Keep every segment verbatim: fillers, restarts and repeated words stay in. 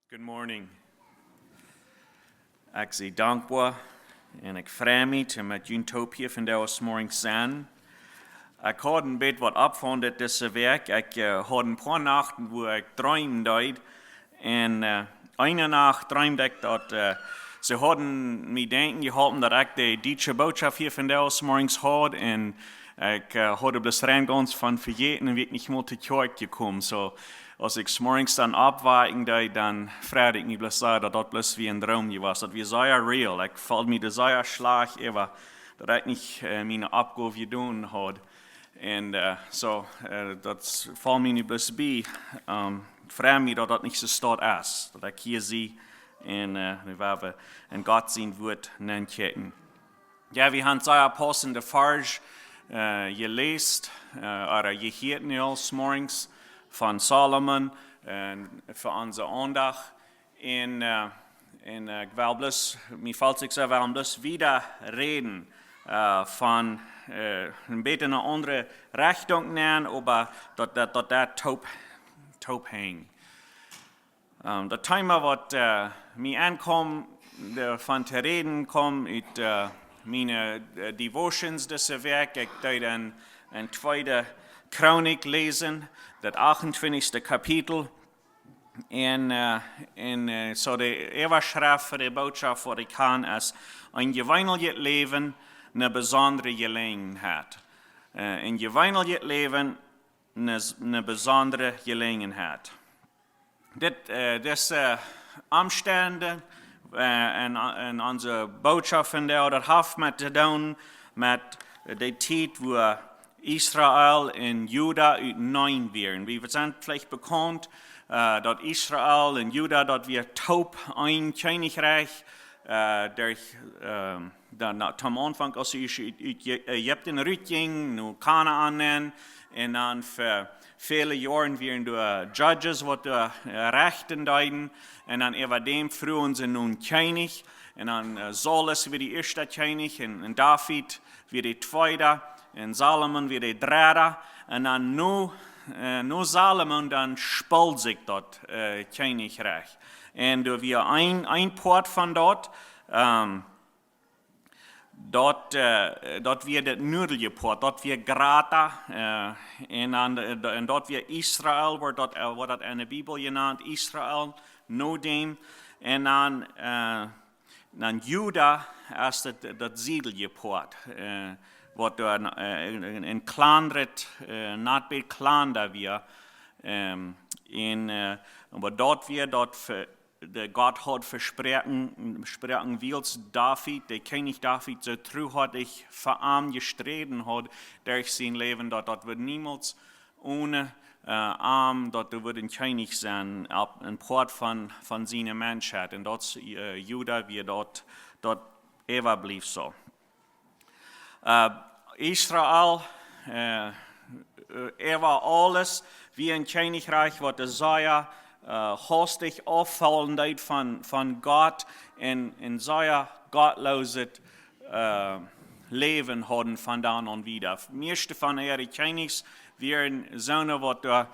Good morning. Ekj sie dankboa un ekj frei mie to met junt toop hia vondoag zemorjes sennen. Ekj haud een bät waut oppjefoaren dise Wäakj. Ekj äh, haud een poa Nachten, wua ekj dreemen deed. Un äh, eene Nacht dreemd ekj daut äh, see hauden mie denkjen jeholpen, daut ekj de dietsche Botschaft hia vondoag zemorjes haud. Un ekj äh, haud bloos rein gaunz von vejäten un wia nich mol to Kjoakj jekomen. So, aus ekj zemorjes dan oppwaken deed, dan freid ekj mie bloos sea, daut daut bloos wia een Droom jewast. Daut wia sea real. Ekj feeld mie doa sea schlajcht äwa, daut ekj nich äh, miene Oppgow jedonen haud. Un äh, so, äh, daut feeld mie nu bloos bie. Ähm, frei mie, daut daut nich soo staut es, daut ekj hia sie un äh, nu woa wie en Gott sien Wuat nenkjikjen. Jo, wie haben sea paussende Varsch äh, jeläst äh, ooda jehieet nu zemorjes von Salomo un fa onse Aundacht. Un äh, un äh, ekj well bloos, mie feelt sikj soo, well bloos wieda räden äh, von äh, een bät eene aundre Rechtunk nämen, oba daut daut daut daut toop, toop henjt. Ähm, daut Thema waut äh, mie aunkaum, doavon to räden, kjemt ut äh, miene äh, Devotions dise Wäakj. Ekj deed en, en tweede Chronik läsen, daut achtuntwintichste Kapitel. Un äh, un äh, so de Äwaschreft fa de Botschaft, waut ekj kaun, es: Een jeweeneljet Läwen, eene besondre Jeläajenheit. Äh, een jeweeneljet Läwen, eene, eene besondre Jeläajenheit. Dit äh, dise Omstend äh, en, en onse Botschaft vondoag, daut haft met to doonen met de Tiet, wua Israel un Juda uteneen wieren. Wie sent veleicht bekaunt äh, daut Israel un Juda, daut wia toop een Kjennichrikj äh, derch ähm, dan, na, tom Aunfank, aus see ut, ut Ägipten rutjinjen, no Kanaan nenn, un dan fa väle Joaren wieren doa Judges, waut doa äh, rechten deeden, un dan äwa däm fruagen see no een Kjennich, un dan äh, Saulus wia de ieeschte Kjennich, un, un David wia de tweeda, un Salomo wia de dredda, un dan no, äh, no Salomo, dan spold sikj daut äh, Kjennichrikj. Un doa wia een, een Poat von daut, ähm, daut, äh, daut wia daut nuadelje Poat, daut wia jrata, äh, un dan, äh, un daut wia Israel, woat daut, äh, woat daut en de Bibel jenant, Israel, no däm. Un dan, äh, dan Juda es daut, daut siedelje Poat, äh, waut doa äh, een, een kjlandret, äh, nat bät kjlanda wia. Ähm, un, äh, oba daut wia daut fa, de Gott haud vesproaken, vesproaken, wiels David, de Kjennich David, soo truhartich fa am jesträden haud derch sien Läwen, daut daut wudd niemols one äh, am, daut doa wudd een Kjennich sennen, opp een Poat von, von siene Menschheit. Un daut äh, Juda wia daut, daut Äwabliefsel. Äh, Israel, äh, äh, äwa aules, wia een Kjennichrikj, waut doa sea äh, haustich auffaulen deed von, von Gott un, un sea gottlooset äh, Läwen hauden von dan aun wieda. Mieeschte von äare Kjennichs wieren soone, waut doa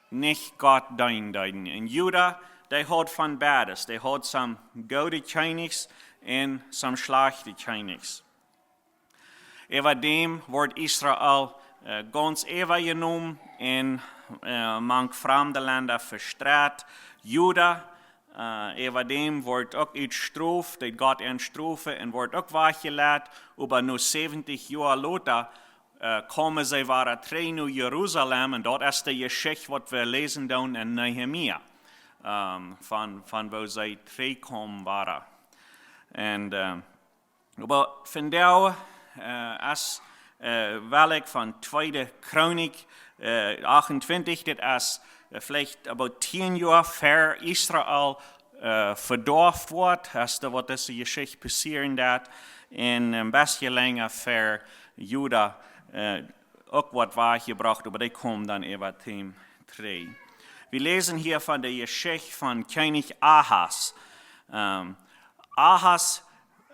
nich Gott deenen deeden. Un Juda, dee haud von beides. Dee haud some goode Kjennichs un some schlajchte Kjennichs. Äwa däm wort Israel äh, gaunz äwajenomen un äh, mank framde Lenda vestreit. Juda, äh, äwa däm wort uk ut Strof, deed Gott an strofen un wort uk wajchjeleit. Oba no säwentich Joa lota äh, kjeemen see wada trigj no Jerusalem, un daut es de Jeschicht, waut wie läsen doonen en Nehemia, ähm, von, von woo see trigj kjeemen wada. Un äh, oba vondoag äh, es äh, well ekj von tweede Chronik äh, achtuntwintich, dit es äh, veleicht about tieen Joa ver Israel äh, vedorwen woat, es daut, waut dise Jeschicht passieren deed, un een bät lenja ver Juda äh, uk woat wajchjebrocht, oba dee kjeemen dan äwa däm trigj. Wie läsen hia von de Jeschicht von Kjennich Ahas. Ähm, Ahas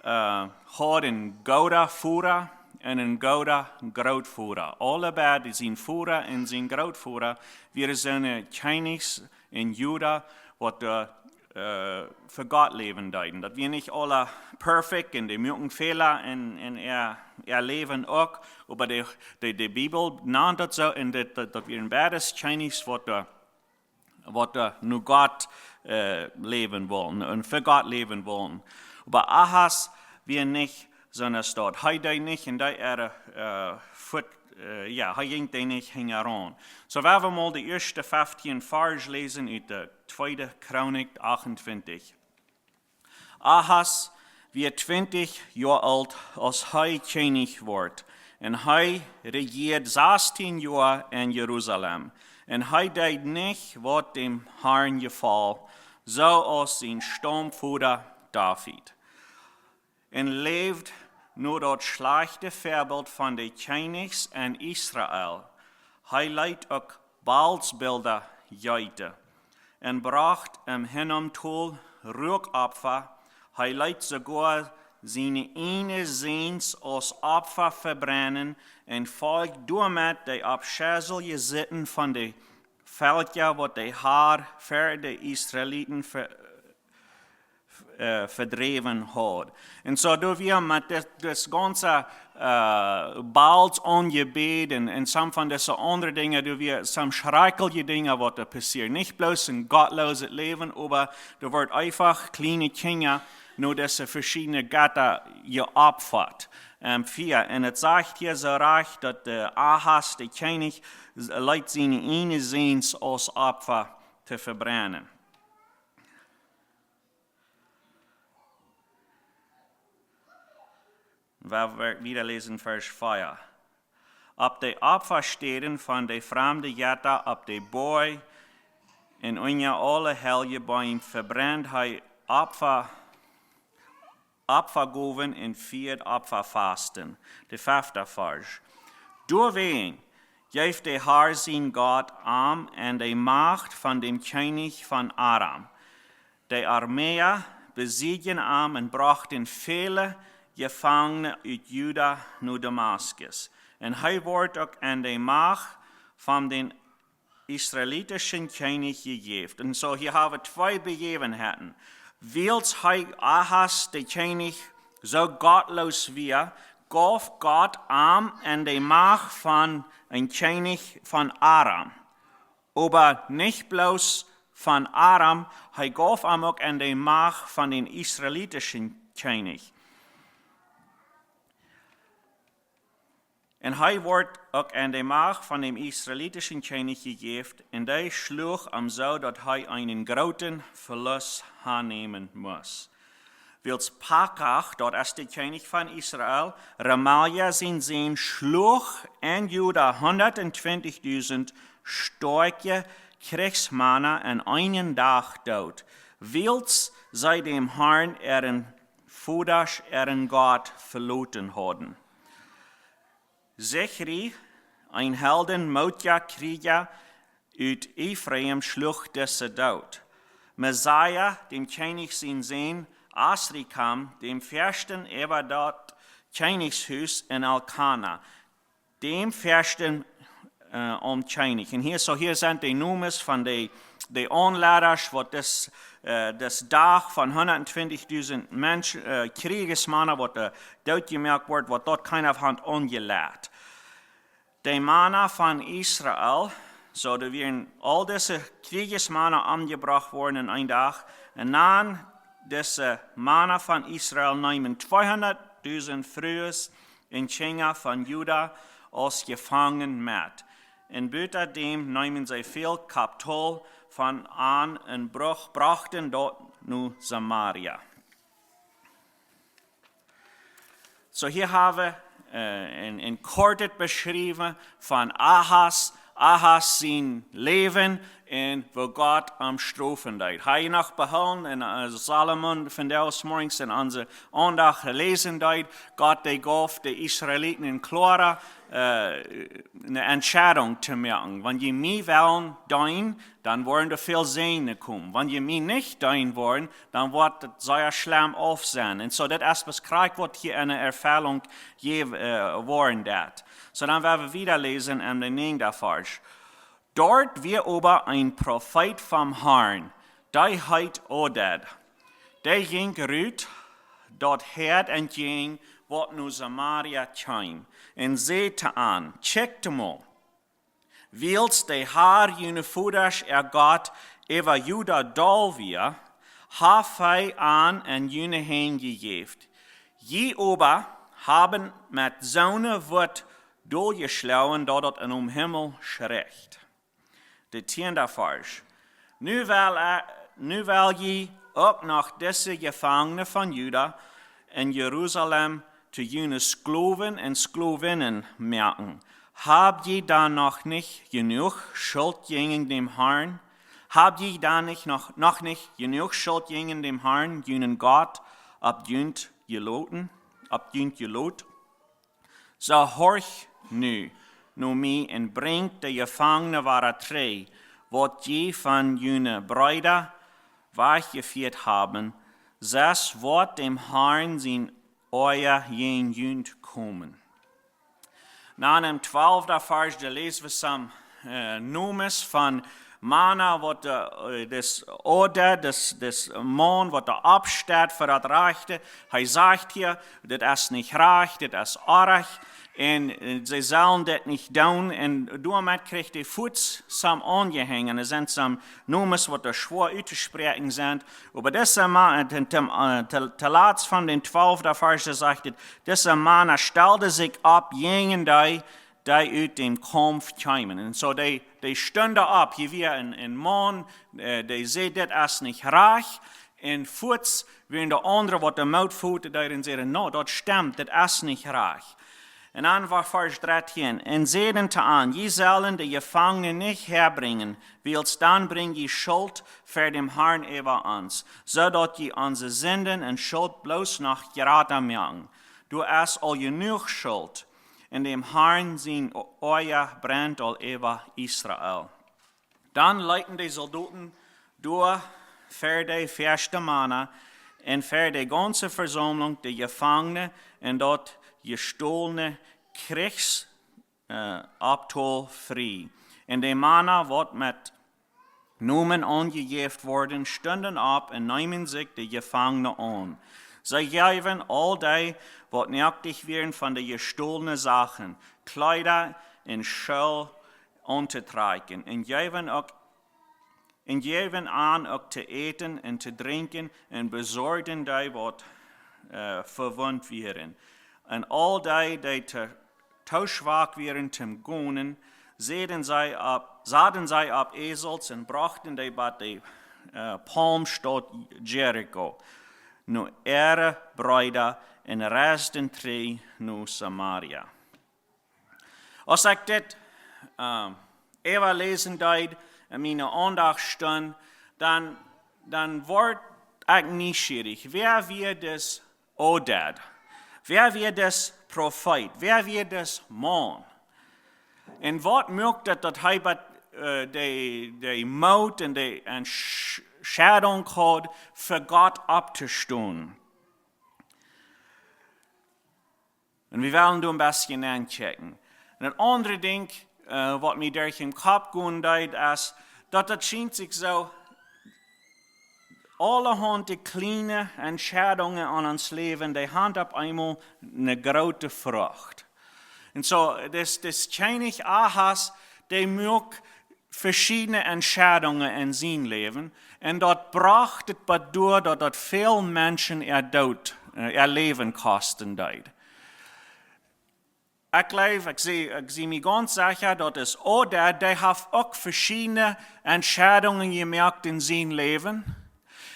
äh, haud een gooda Voda un een gooda Grootvoda. Aule beid, sien Voda un sien Grootvoda, wieren soone Kjennichs en Juda, waut doa äh, fa Gott läwen deeden. Daut wieren nich aule perfekt un dee muaken Fäla en, en äa, äa Läwen uk, oba de, de, de Bibel nant daut soo, un daut, daut, daut wieren beides Kjennichs, waut doa, waut doa no Gott äh, läwen wullen un fa Gott läwen wullen. Oba Ahas wia nich soo aus daut. Hee deed nich un dee äare äh, Fot, äh, jo, hee jinkj dee nich hinjaraun. Soo, wie woaren mol de ieeschte feftieen Varsch läsen ut de tweede Chronik achtuntwintich. Ahas wia twintich Joa oolt, aus hee Kjennich wort, un hee rejieed sastieen Joa en Jerusalem. Un hee deed nich, waut däm Harn jefoll, soo aus sien Staumvoda David, un läwd no daut schlajchte Väabilt von de Kjennichs en Israel. Hee leet uk Baalsbilda jeeten un brocht em Hinnom Tol Ruakopfa. Hee leet soogoa siene ieejne Säns aus Opfa vebrennen un foljd doamet de aufscheilje Sitten von de Velkja, waut de Har ver de Israeliten ve-, äh, vedräwen haud. Un soo, doa wia met dit, dit gaunze äh, Baals aunjebäden un, un some von dise aundre Dinja, doa wia some schrakjliche Dinja, waut doa passieren. Nich bloos een gottloset Läwen, oba doa wort eefach kjliene Kjinja no dise veschiedne Jetta jeopfat. Ähm, vea. Un et sajcht hia soo rajcht, daut de Ahas, de Kjennich, s-, leet siene ieejne Säns aus Opfa to vebrennen. Wie, wie wieda läsen Varsch vea. Opp de Opfastäden von de framde Jetta, opp de Boaj un unja aule Heljebeem vebrennd hee Opfa, Opfagowen un fieed Opfafasten. De fefta Varsch. Doawäajen jeef de Har sien Gott am en de Macht von däm Kjennich von Aram. De Aramäa besieejen am un brochten väle Jefangne ut Juda no Damaskus. Un hee wort uk en de Macht von dän israelitischen Kjennich jejäft. Un soo, hia hab wie twee Bejäwenheiten. Wiels hee Ahas, de Kjennich, soo gottloos wia, jeef Gott am en de Macht von een Kjennich von Aram. Oba nich bloos von Aram, hee jeef am uk en de Macht von dän israelitischen Kjennich. Un hee wort uk en de Macht von däm israelitischen Kjennich jejäft, un dee schluach am soo, daut hee eenen grooten Velust aunnämen must. Wiels Pekach, daut es de Kjennich von Israel, Remalja sien Sän, schluach en Juda hundat un twintich dusent stoakje Kjrichsmana en eenen Dach doot, wiels see däm Harn äaren Vodasch äaren Gott veloten hauden. Sichri, een heldenmootja Kjrieja ut Efraim, schluach dise doot. Mesaja, däm Kjennich sien Sän, Asrikam, däm Ferschten äwa daut Kjennichshus, un Elkana, däm Ferschten äh, aum Kjennich. Un hia, soo hia sent de Nomes von de, de Aunleidasch, waut dis, äh, dis Dach von hundat un twintich dusent Mensch, äh, Kjrieechsmana, waut doa dootjemoakt worden, waut doa kjeena haud aunjeleit. De Mana von Israel, soo doa wieren aul dise Kjrieechsmana omjebrocht worden en een Dach. Un dan dise Mana von Israel neemen tweehundat dusent Frues un Kjinja von Juda aus Jefangne met. Un buta däm neemen see väl Kapitol von an un broch-, brochten daut no Samaria. Soo, hia hab wie äh, een, een kortet Beschriewunk von Ahas, Ahas sien Läwen un woo Gott am strofen deed. Hab wie noch behoolen un äh, Salomo vondoag zemorjes en onse Aundacht läsen deed, Gott, dee jeef de Israeliten eene kloare äh, eene Entscheidunk to moaken. Wan jie mie wellen deenen, dan woaren doa väl Säajen komen. Wan jie mie nich deenen woaren, dan woat et sea schlemm aufsennen. Un soo, daut es krakjt waut hia enne Erfellunk je-, äh, woaren deed. Soo, dan woa wie wieda läsen en dän näajenden Varsch. Doa wia oba een Profeet vom Harn, Dee heet Oded. Dee jinkj rut daut Häad entjäajen, waut no Samaria kjeem, un säd to an: Kjikjt mol, wiels de Har, june Vodasch äa Gott, äwa Juda doll wia, haft hee an en june Henj jejäft. Jie oba haben met soone Wut doljeschloagen, daut daut em Himmel schricht. De tienda Varsch. Nu well, äh, nu well jie uk noch dise Jefangne von Juda en Jerusalem to june Sklowen un Sklowinnen moaken. Hab jie dan noch nich jenuach Schult jäajen däm Harn? Hab jie dan nich noch, noch nich jenuach Schult jäajen däm Harn, junen Gott, opp junt jeloten, opp junt jelot? Soo horcht nu no mie un brinjt de Jefangne wada trigj, waut jie von june Breeda wajchjefieet haben, sest woat däm Harn sien Oaja jäajen junt komen. Na, em twalfta Varsch, doa läs wie some, äh, Nomes von Mana, waut de, äh, dis Oded, dis, dis Maun, waut doa oppsteit fa daut Rajchte. Hee sajcht hia: Dit es nich rajcht, dit es oaj. Un, äh, see sellen dit nich doonen. Un doamet kjricht hee fuaz some aunjehängen. Doa sent some Nomes, waut doa schwoa uttospräakjen sent. Oba dise Mana, äh, to, to, äh, to, to latst von dän twalfta Varsch sajcht et: Dise Mana stalden sikj opp jäajen dee, dee ut däm Kaumf kjeemen. Un soo dee, dee stunden opp, hia wia een, een Maun, äh, dee säd: Dit es nich rajcht. Un fuaz wieren de aundre, waut de Moot foten deeden, säden: No, daut stemt, dit es nich rajcht. Un dan Varsch dartieen: Un säden to an: Jie sellen de Jefangne nich häabrinjen, wiels dan brinj jie Schult ver däm Harn äwa ons, soo daut jie onse Sinden un Schult bloos noch jrata moaken. Doa es aul jenuach Schult, un däm Harn sien O-, Oaja brent aul äwa Israel. Dan leeten de Soldoten doa ver de väaschte Mana un ver de gaunze Vesaumlunk de Jefangne un daut jestolne Kjrichs-, äh, Optol frie. Un de Mana, waut met Nomen aunjejäft worden, stunden opp un neemen sikj de Jefangne aun. See jeewen aul dee, waut noaktich wieren, von de jestolne Sachen, Kjleeda un School auntotrakjen, un jeewen uk, un jeewen an uk to äten un to drinkjen, un besorjden dee, waut, äh, vewunt wieren. Un aul dee, dee to, to schwak wieren toom gonen, säden see opp, saden see opp Esels un brochten dee bat de, äh, Palmstaut Jericho, no äare Breeda, un reisden trigj no Samaria. Aus ekj dit, ähm, äwaläsen deed en miene Aundachtstund, dan, dan wort ekj nieschierich. Wäa wia dis Oded? Wäa wia dis Profeet? Wäa wia dis Maun? Un waut muak daut, daut hee bat, äh, de, de Moot un de Entsch-, Entscheidunk haud, fa Gott opptostonen? Un wie wellen doa een bät nenkjikjen. Un daut aundre Dinkj, äh, waut mie derch dän Kopp gonen deed, es, daut daut schient sikj soo, aulahaunt de kjliene Entscheidungen en ons Läwen, dee haben opp eemol eene groote Frucht. Un soo, dis, dis Kjennich Ahas, dee muak veschiedne Entscheidungen en sien Läwen. Un daut brocht et bat doa, daut daut väl Menschen äa Doot, äh, äa Läwen kosten deed. Ekj jleew, ekj sie, ekj sie mie gaunz secha, daut es Oded, dee haft uk veschiedne Entscheidungen jemoakt en sien Läwen.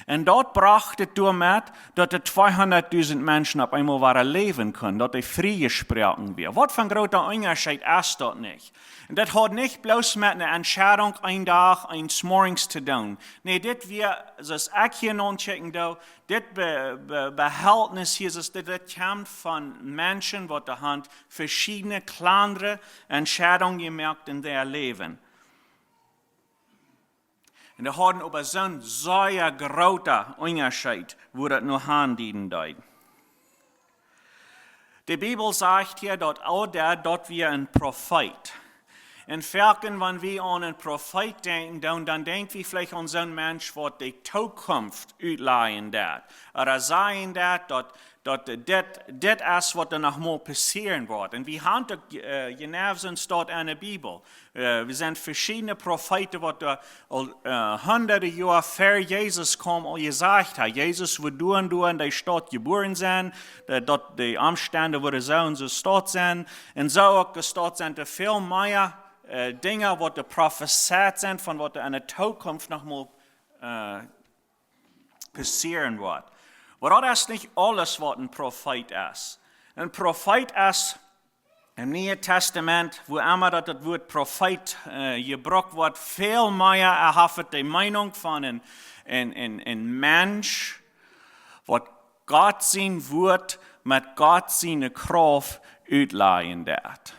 Un daut brocht et doamet, daut de tweehundatdusent Menschen opp eemol wada läwen kunnen, daut dee friejesproaken wieren. Waut fa een groota Unjascheet es daut nich? Un daut haud nich bloos met eene Entscheidunk een Dach, eens Morjens to doonen. Nä, dit wia, soo aus ekj hia nochecken doo, dit Be-, Be-, Behältnis hia, soo aus dit, dit kjemt von Menschen, waut dee haben veschiedne kjlandre Entscheidungen jemoakt en äa Läwen. Un dee hauden oba soon sea groota Unjascheet, woo daut no aundieden deed. De Bibel sajcht hia, daut Oded, daut wia een Profeet. Un foaken, wan wie aun een Profeet denkjen, dan, dan denkj wie veleicht aun soon Mensch, waut de Tookunft utlajen deit. Ooda sajen deit, daut, daut dit, dit es, waut doa noch mol passieren woat. Un wie haben uk, äh, jeneiw soon Stoot enne Bibel. Äh, wie sent veschiedne Profeeten, waut doa aul, äh, hundade Joa ver Jesus kjeemen, aul jesajcht haben: Jesus woat doa un doa en dee Staut jebuaren sennen, äh, daut de Omstend woaren soo un soo Staut sennen. Un soo uk de Staut sent, doa väl mea, äh, Dinja, waut doa profezeit sent, von waut doa enne Tookunft noch mol, äh, passieren woat. Oba daut es nich aules, waut een Profeet es. Een Profeet es em Nieen Tastament, wua emma daut, daut Wuat Profeet, äh, jebrukt woat, väl mea, äh, haft de Meinunk von een, een, een, een Mensch, waut Gott sien Wuat met Gott siene Krauft utlajen deit.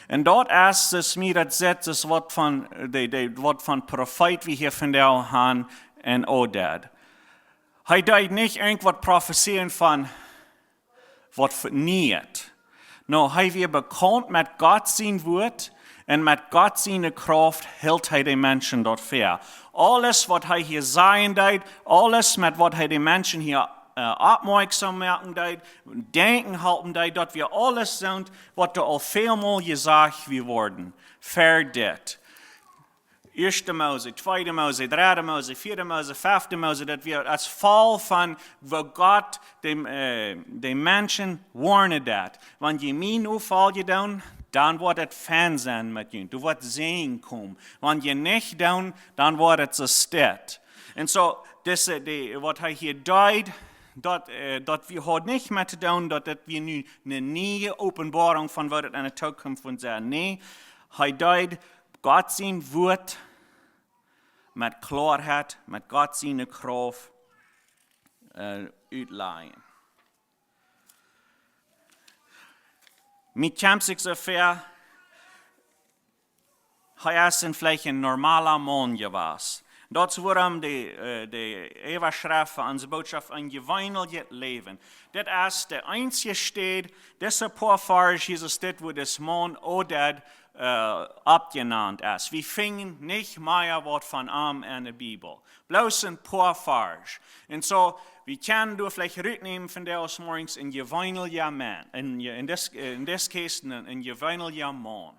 Un daut es, es mie daut sett, es waut von, de, de, waut von Profeet wie hia vondoag haben en Oded. Hee deed nich irjentwaut profezeijen von waut veniet. No, hee wia bekaunt met Gott sien Wuat un met Gott siene Krauft hilt hee de Menschen doafäa. Aules, waut hee hia sajen deed, aules, met waut hee de Menschen hia, äh, oppmoakjsom moaken deed, denkjen halpen deed, daut wia aules soont, waut doa aul väl mol jesajcht wia worden. Ver dit. Ieeschte Mose, tweede Mose, dredde Mose, vieede Mose, fefte Mose, daut wia daut voll von, woo Gott de, äh, de Menschen woarnen deed. Wan jie mie nofoljen doonen, dan woat et fein sennen met junt. Doa woat Säajen komen. Wan jie nich doonen, dan woat et soo stell. Un soo, dise, de, waut hee hia deed, daut, äh, daut wia, haud nich met to doonen, daut, daut wia nu eene niee Openboarunk von waut et enne Tookunft woat sennen. Nä, hee deed Gott sien Wuat met Kloaheit, met Gott siene Krauft, äh, utlajen. Mie kjemt sikj soo väa, hee es een, veleicht een normala Maun jewast. Daut es wuarom de, äh, de Äwaschreft von onse Botschaft: een jeweenlichet Läwen. Dit es de eensje Städ, dise poa Varsch, Jesus, dit, wua dis Maun Oded, äh, oppjenant es. Wie finjen nich mea waut von am enne Bibel. Bloos een poa Varsch. Un soo, wie kjennen doa veleicht rutnämen von dee aus morjens een jeweenlicha Maun. En, en dis, en dis case een, een jeweenlicha Maun.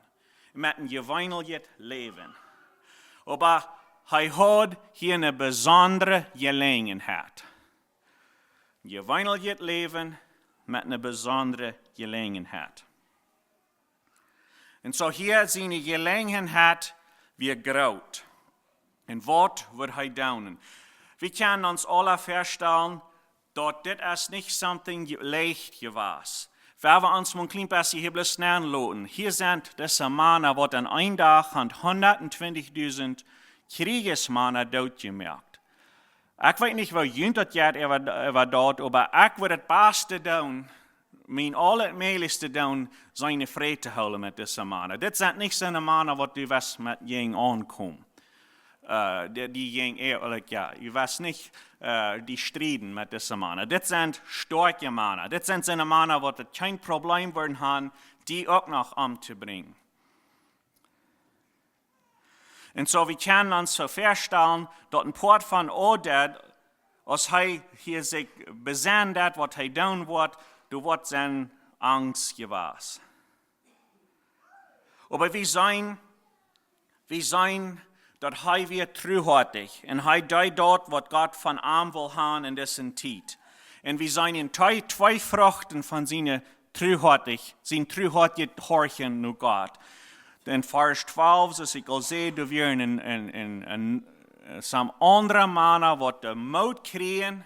Met een jeweenlichet Läwen. Oba hee haud hia eene besondre Jeläajenheit. Jeweenlichet Läwen met eene besondre Jeläajenheit. Un soo hia siene Jeläajenheit wia groot. Un waut wudd hee doonen? Wie kjennen ons aula väastalen, daut dit es nich something je-, leicht jewast. Wan wie ons mol een kjlien bät hia bloos nenloten. Hia sent dise Mana, waut aun een Dach aun hundat twintich dusent Kjrieesmana dootjemoakt. Ekj weet nich, woo junt daut jeit äwa, äwa daut, oba ekj wudd daut baste doonen, mien aulamäajlichste doonen, siene Fräd to hoolen met dise Mana. Dit sent nich soone Mana, waut du west met jäajen aunkomen. Äh, dee, dee jäajen, äh, like, jo, du west nich, äh, dee strieden met dise Mana. Dit sent stoakje Mana. Dit sent soone Mana, waut daut kjeen Problem wudden haben, die uk noch omtobrinjen. Un soo, wie kjennen ons soo väastalen, daut een Poat von Oded, aus hee hia sikj besennen deed, waut hee doonen wudd, doa wudd siene Angst jewast. Oba wie seenen, wie seenen, daut hee wia truhoatich un hee deed daut, waut Gott von am wull haben en dise Tiet. Un wie seenen twee, twee Fruchten von siene truhoatich, sien truhoatjet Horchen no Gott. En Varsch twalf, soo aus ekj aul säd, doa wieren een, een, een, een, äh, some aundre Mana, waut de Moot kjrieejen,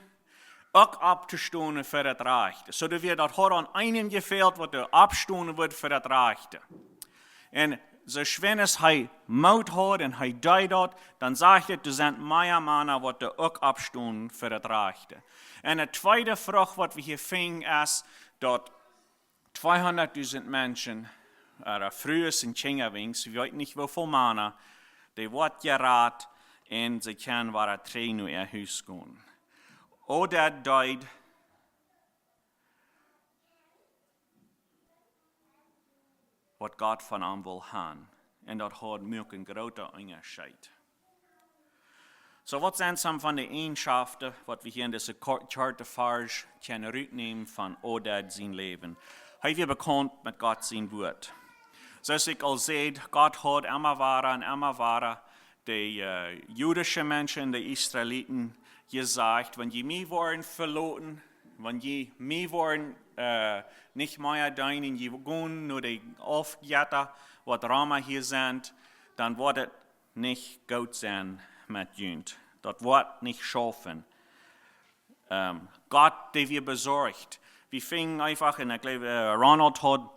uk opptostonen fa daut Rajchte. Soo daut wia, daut haud aun eenem jefält, waut doa oppstonen wudd fa daut Rajchte. Un soo schwind aus hee Moot haud un hee deed daut, dan sajcht et, doa sent mea Mana, waut doa uk oppstonen fa daut Rajchte. Un de tweede Frucht, waut wie hia finjen, es, daut tweehundat dusent Menschen, äh, Frues un Kjinja wenigstens, wie weeten nich, woo väl Mana, dee woat jerat un see kjennen wada trigj no äa Hus gonen. Oded deed, waut Gott von am wull haben. Un daut haud muak een groota Unjascheet. Soo, waut sent some von de Eejenschoften, waut wie hia en dise kor- korte Varsch kjennen rutnämen von Oded sien Läwen? Hee wia bekaunt met Gott sien Wuat. Soo aus ekj aul säd, Gott haud emma wada un emma wada de, äh, jüdische Menschen, de Israeliten, jesajcht: Wan jie mie woaren veloten, wan jie mie woaren, äh, nich mea deenen, jie gonen no de Aufjetta, waut Roma hia sent, dan woat et nich goot sennen met junt. Daut woat nich schaufen. Ähm, Gott, dee wia besorcht. Wie finjen eefach, un ekj jleew, äh, Ronald haud,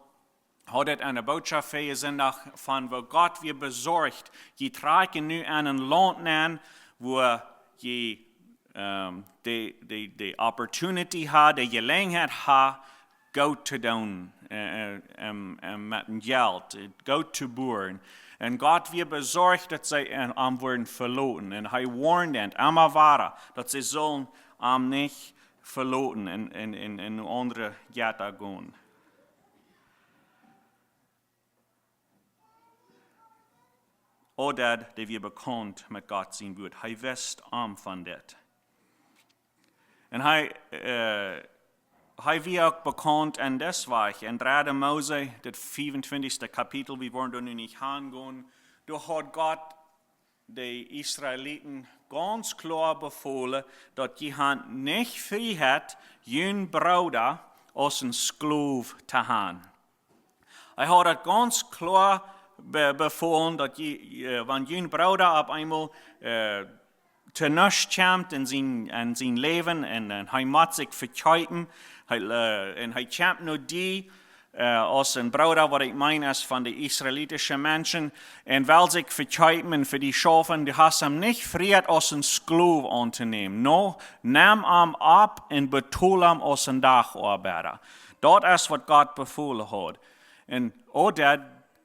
haud et aun de Bootschoft väajen Sindach von, woo Gott wia besorcht. Jie trakjen nu aun een Launt aun, wua jie, ähm, de, de, de opportunity ha, de Jeläajenheit ha, goot to doonen, äh, äh, ähm, ähm, met een Jelt, äh, goot to buen. Un Gott wia besorcht, daut see am, am wudden veloten. Un hee woarnd an emma wada, daut see sullen am nich veloten un, un, un, un no aundre Jetta gonen. Oded, dee wia bekaunt met Gott sien Wuat. Hee wist am von dit. Un hee, äh, hee wia uk bekaunt en deswäajen. En dredde Mose, daut fiefuntwintichste Kapitel, wie woaren doa nu nich hangonen, doa haud Gott de Israeliten gaunz kloa befolen, daut jie han nich Frieheit, jun Brooda aus een Sklow to han. Hee haud daut gaunz kloa be-, befolen, daut jie, äh, wan jun Brooda opp eemol, äh, to nuscht kjemt en sien, en sien Läwen un, un hee mott sikj vekjeepen, hee, äh, un hee kjemt no die, äh, aus een Brooda, waut ekj meen, es von de israelitische Menschen, un well sikj vekjeepen un fa die schaufen, du hast am nich Frieheit aus een Sklow auntonämen. Nä, nemm am opp un betol am aus een Dagoabeida. Daut es waut Gott befolen haud. Un Oded,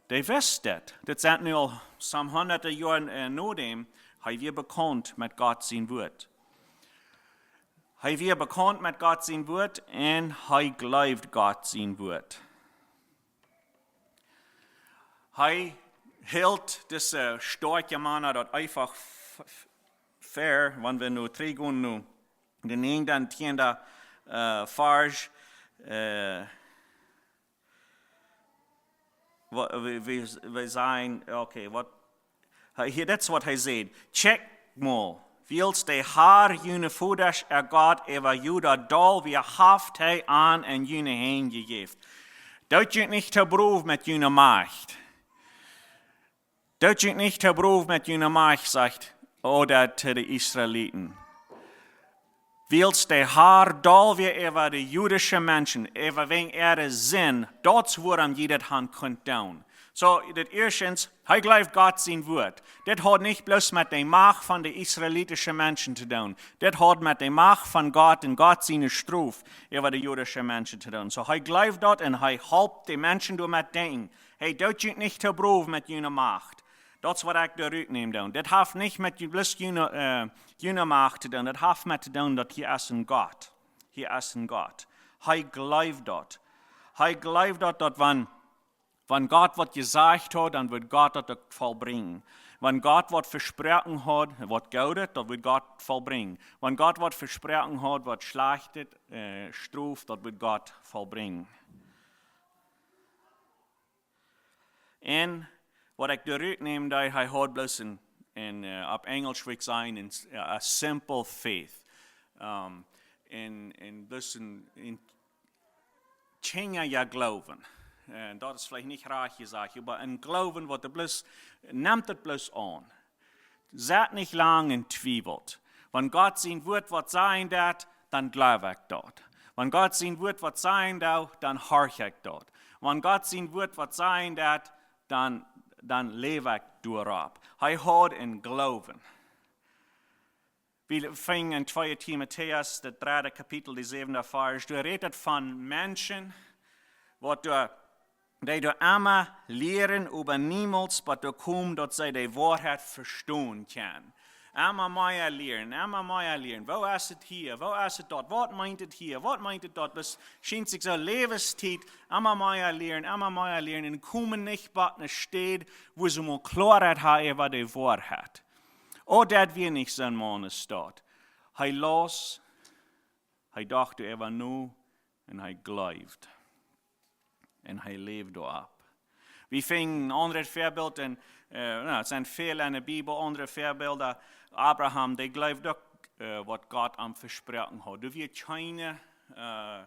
dee wist dit. Dit sent nu aul some hunderte Joaren, äh, no däm, hee wia bekaunt met Gott sien Wuat. Hee wia bekaunt met Gott sien Wuat un hee jleewd Gott sien Wuat. Hee hilt dise stoakje Mana daut eefach f-, f-, fair, wan wie nu trigjgonen no de näajende un tieende, äh, Varsch, äh, wa-, wie, wie, wie sajen, okay, waut, hee, hia, daut es waut hee sajcht. Kjikjt mol, wiels de Har, june Vodasch äa Gott, äwa Juda dol wia, haft hee an en june Henj jejäft. Doot junt nich too brow met june Macht. Doot junt nich too brow met june Macht, sajcht Oded to de Israeliten. Wiels de Har dol wia äwa de jüdische Menschen, äwa wäajen äare Sind, daut es wuarom jie daut han kunt doonen. Soo, dit ieeschtens, hee jleewd Gott sien Wuat. Dit haud nich bloos met de Macht von de israelitische Menschen to doonen. Dit haud met de Macht von Gott un Gott siene Strof äwa de jüdische Menschen to doonen. Soo, hee jleewd daut un hee holp de Menschen doamet denkjen. Hee, doot junt nich too brow met june Macht. Daut es waut ekj doa rutnäm dan. Dit haft nich met ju-, bloos june, äh, june Macht to doonen. Daut haft met to doonen daut hia es een Gott. Hia es een Gott. Hee jleewd daut. Hee jleewd daut, daut wan, wan Gott waut jesajcht haud, dan wudd Gott daut uk vollbrinjen. Wan Gott waut vesproaken haud, waut Goodet, daut wudd Gott vollbrinjen. Wan Gott waut vesproaken haud, waut Schlajchtet, äh, Strof, daut wudd Gott vollbrinjen. Un waut ekj doa rutnäm, daut hee haud bloos een, een, äh, opp Enjelsch wudd ekj sajen, een s-, äh, a simple faith. Ähm, een, een bloos een, een kjinjaja Gloowen. Äh, daut es veleicht nich rajcht jesajcht, oba een Gloowen waut doa bloos, nemt et bloos aun. Sett nich lang un twiewelt. Wan Gott sien Wuat waut sajen deit, dan jleew ekj daut. Wan Gott sien Wuat waut sajen deit, dan horch ekj daut. Wan Gott sien Wuat waut sajen deit, dan, dan läw ekj doaropp. Hee haud een Gloowen. Wie finjen en twee Timotäus, daut dredde Kapitel, de säwende Varsch, doa rät et von Menschen, waut doa, dee doa emma lieren, oba niemols bat doa komen, daut see de Woarheit vestonen kjennen. Emma mea lieren, emma mea lieren. Woo es et hia? Woo es et doa? Waut meent et hia? Waut meent et doa? Daut schient sikj soo Läwenstiet, emma mea lieren, emma mea lieren. Un komen nich bat eene Städ, wua see mau Kloaheit haben äwa de Woarheit. Oh, daut wia nich soon Maun aus daut. Hee laus, hee docht doaräwa no un hee jleewd. Un hee läwd doaropp. Wie finjen een aundret Väabilt, un, äh, nu, et sent väl enne Bibel, aundre Väabilda. Abraham, dee jleewd uk, äh, waut Gott am vesproaken haud. Doa wia kjeene, äh,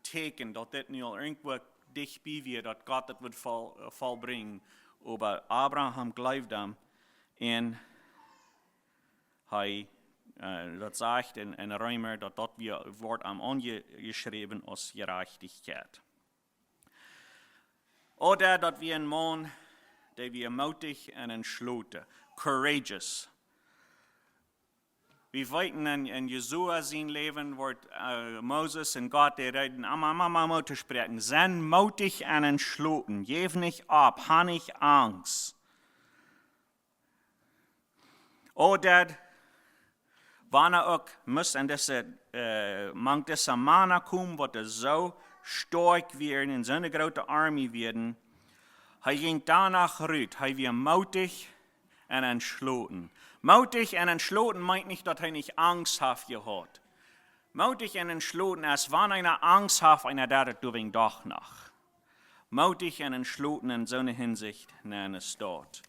Tieekjen, daut dit nu aul irjentwua dicht bie wia, daut Gott et wudd voll-, vollbrinjen. Oba Abraham jleewd am, un hee, äh, daut sajcht en, en Reema, daut daut wia, woat am aunjeschräwen aus Jerajchtichkjeit. Ooda daut wia een Maun, dee wia mootich un entschloten, courageous. Wie weeten, en, en Josua sien Läwen woat, äh, Moses un Gott, dee räden, emma, emma, emma to spräakjen. Sei mootich un entschloten, jeff nich opp, hab nich Angst. Ooda, wan hee uk must en dise, äh, mank dise Mana komen, waut soo stoakj wieren un soone groote Armee wieren, hee jinkj doano rut, hee wia mootich un entschloten. Mootich un entschloten meent nich, daut hee nich Angst haft jehaut. Mootich un entschloten es, wan eena Angst haft, eena deit et doawäajen doch noch. Mootich un entschloten en soone Hinsicht, nä, es daut.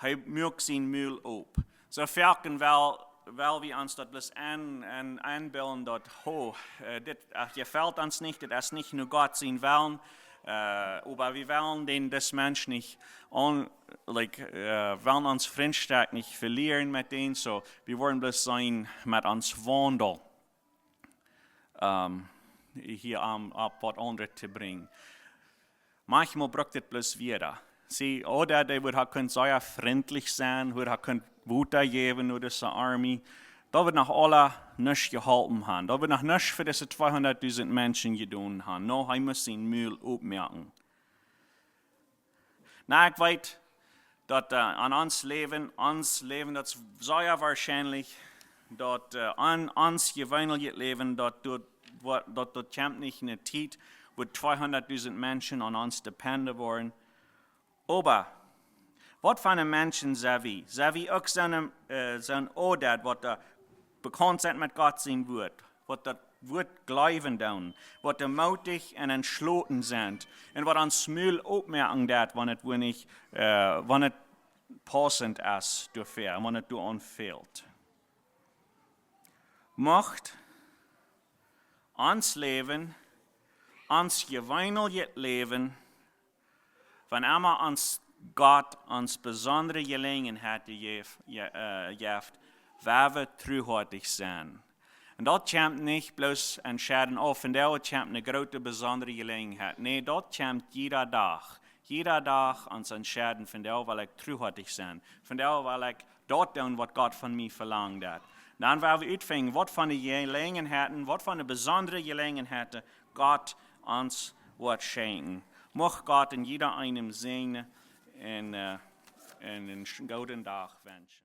Hee muak sien Mul op. Soo foaken well, well wie ons daut bloos en, en, enbillen, daut, ho, äh, dit, äh, jefelt ons nich, dit es nich no Gott sien Wellen, äh, oba wie wellen dän, dis Mensch nich aun-, like, äh, wellen ons Frintschoftstekj nich velieren met dän, soo, wie woaren bloos sennen met ons Waundel, ähm, hia aun, opp waut aundret to brinjen. Maunchmol brukt et bloos wieda. See, ooda dee wudd ha kunt sea frintlich sennen, wudd ha kunt Wota jäwen no dise Armee. Daut wudd noch aules nuscht jeholpen haben. Daut wudd noch nuscht fa dise tweehundatdusent Menschen jedonen haben. Nä, hee must sien Mul opmoaken. Nu, ekj weet, daut, äh, aun ons Läwen, ons Läwen, daut es sea woarschienlich, daut, äh, aun ons jeweenlichet Läwen, daut, daut, daut, daut kjemt nich en eene Tiet, wua tweehundatdusent Menschen aun ons dependen woaren. Oba, waut fa Menschen sent wie? Sent wie uk soone, äh, soone Ooda, waut doa bekaunt sent met Gott sien Wuat, waut daut Wuat jleewen doonen, waut doa mootich un entschloten sent, un waut ons Mul opmoaken deit, wan et woa nich, äh, wan et paussent es doafäa, wan et doaraun fält. Mucht ons Läwen, ons jeweenlichet Läwen, wan emma ons Gott ons besondre Jeläajenheit jef-, je-, äh, jeft, woa wie truhoatich sennen. Un daut kjemt nich bloos entscheiden, oh, vondoag kjemt eene groote besondre Jeläajenheit. Nä, daut kjemt jieda Dach. Jieda Dach ons entscheiden, vondoag well ekj truhoatich sennen. Vondoag well ekj daut doonen, waut Gott von mie velangt haft. Dan woa wie utfinjen, waut fa Jeläajenheiten, waut fa besondre Jeläajenheiten Gott ons woat schenkjen. Mucht Gott en jieda eenem säajnen un, äh, un eenen sch-, gooden Dach wenschen.